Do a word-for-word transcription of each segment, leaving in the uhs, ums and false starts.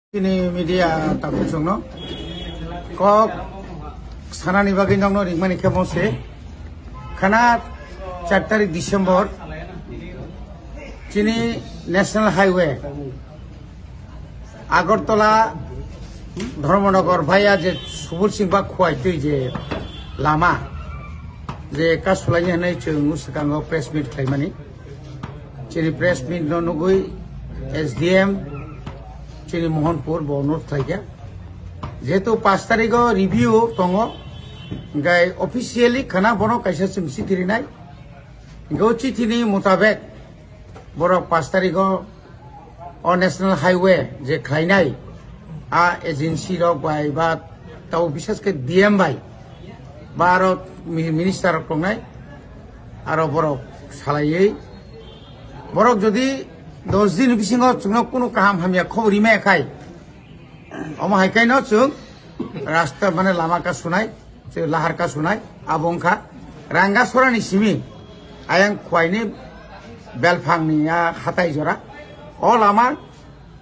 Chini media takhuk chwngno kok sanani bagwi nokno ringmani khe mose khana char tarik December chini National Highway Agartala Dharmanagar via je Subul Singh ba Khowai twi je lama je kasulaini hwnwi chwng swkango press meet khlaimani. Chini press meet no nugwi S D M chini Mohanpur bo note khlaikha. Jehetu pash tarigo review tongo, gai officially khana bono kaisa chwng chithi rinai. Go chithi ni mutabek borok pash tarigo o National Highway je khlainai a agency rok bai ba tau bishes khe D M bai ba aro mi-, minister rok tongnai aro borok salaiwi borok jodi dos din bisingo chwngno kunu kaham hamya khobor rimaya khai omo hai kaino chwng rasta mane lama ka sunai chwng lahar ka sunai abo wngkha Rangasorani simi ayang Khwaini belphangni a hatai jora o lama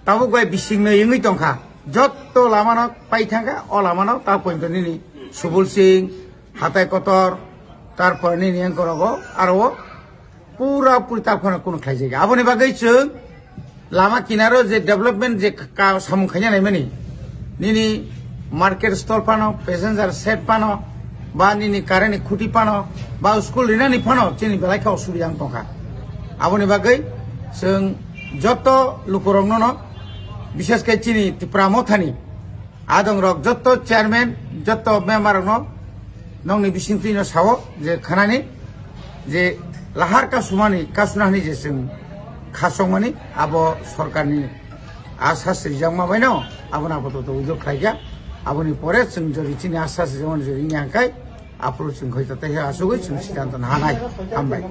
tabuk bai bisingno wngwi tongkha. Jotto lamano pai thangkha, o lamano ta pointo nini Subul Singh, Hatai Kotor, tarpor nini engkorogo aro o pura puri ta phano kuno khlaijak. Aboni bagwi chwng lama kinaro je development je ka samung khaina naimani, nini market stall phano, passenger shed phano, ba nini current ni khuti phano, ba school rinani phano chini belai khe osubida wng tongkha. Aboni bagwi chwng joto lukurokno no, bishes khe chini Tipra Mothani adongrok joto chairman, joto member rokno nokni bisingtwi no sao je khanani je lahar kasumani kasuna hwnwi je chwng khasokmani abo sorkarni a sasti rijakma baino abono apatot withdraw khlaikha. Aboni pore chwng jodi chini a sasti rijakmani jodi wngya hwnkhe aphuru chwng khoito tei asugwi chwng siddhanto nahanai. Hambai.